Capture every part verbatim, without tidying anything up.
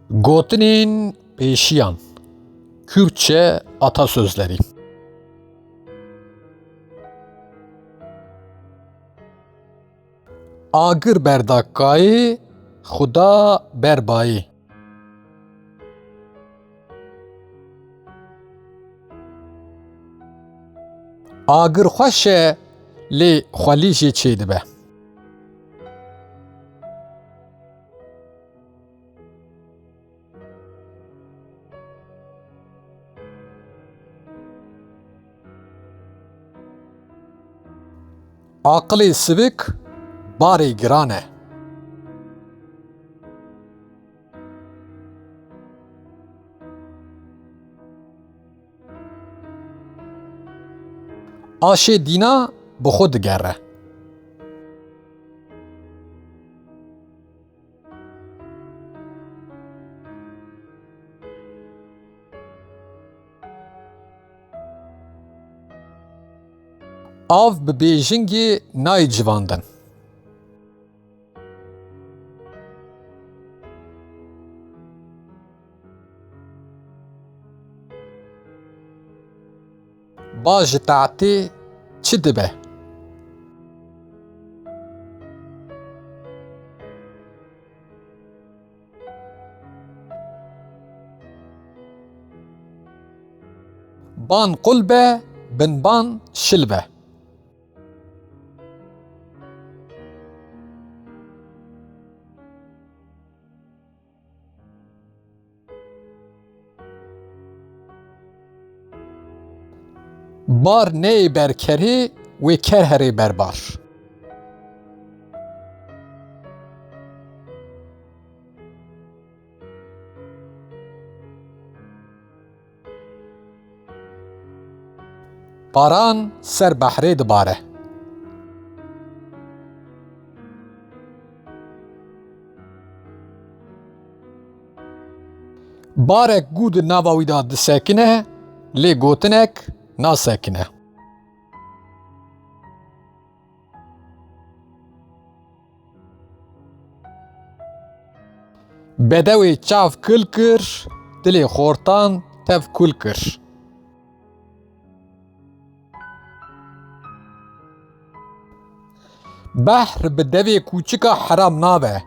Gotinên pêşiyan. Kürtçe atasözleri. Agir berda kayê, xuda ber bayê. Agir xweş e, lê xwelî jê çêdibe. Aqilê sivik barê giran e. Aşê dîna bi xwe digere. Av bi bêjingê nayê civandin. Ba ji tehtê çi dibe? Ban qul be, binban şil be. Bar neyê ber kerê, wê ker herê ber bar. Baran ser behrê dibare. Barek gû di nava wî de disekine, lê gotinek nasekine. Bedewê çav kil kir, dilê xortan tev kul kir. Behr bi devê kûçika heram nabe.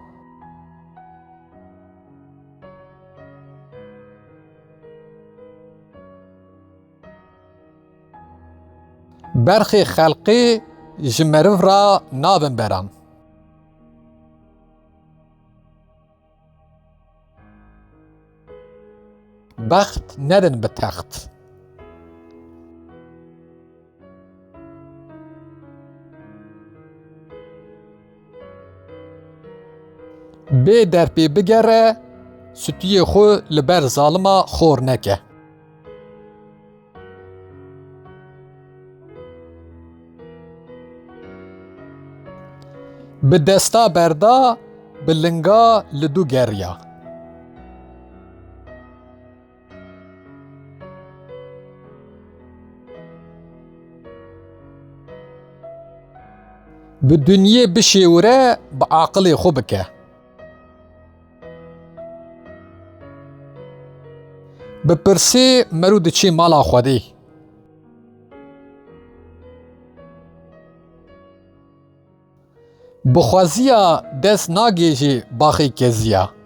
Berxê xelqê ji meriv re nabin beran. Bext nedin bi text. Bê derpê bigere, stûyê xwe li ber zalima xor neke. Bi desta berda, bi linga li dû geriya. Bi dinyê bişêwire, bi aqilê xwe bike. Bi pirsê merû diçê mala Xwedê. Bi xweziya dest nagêjê baxê keziya.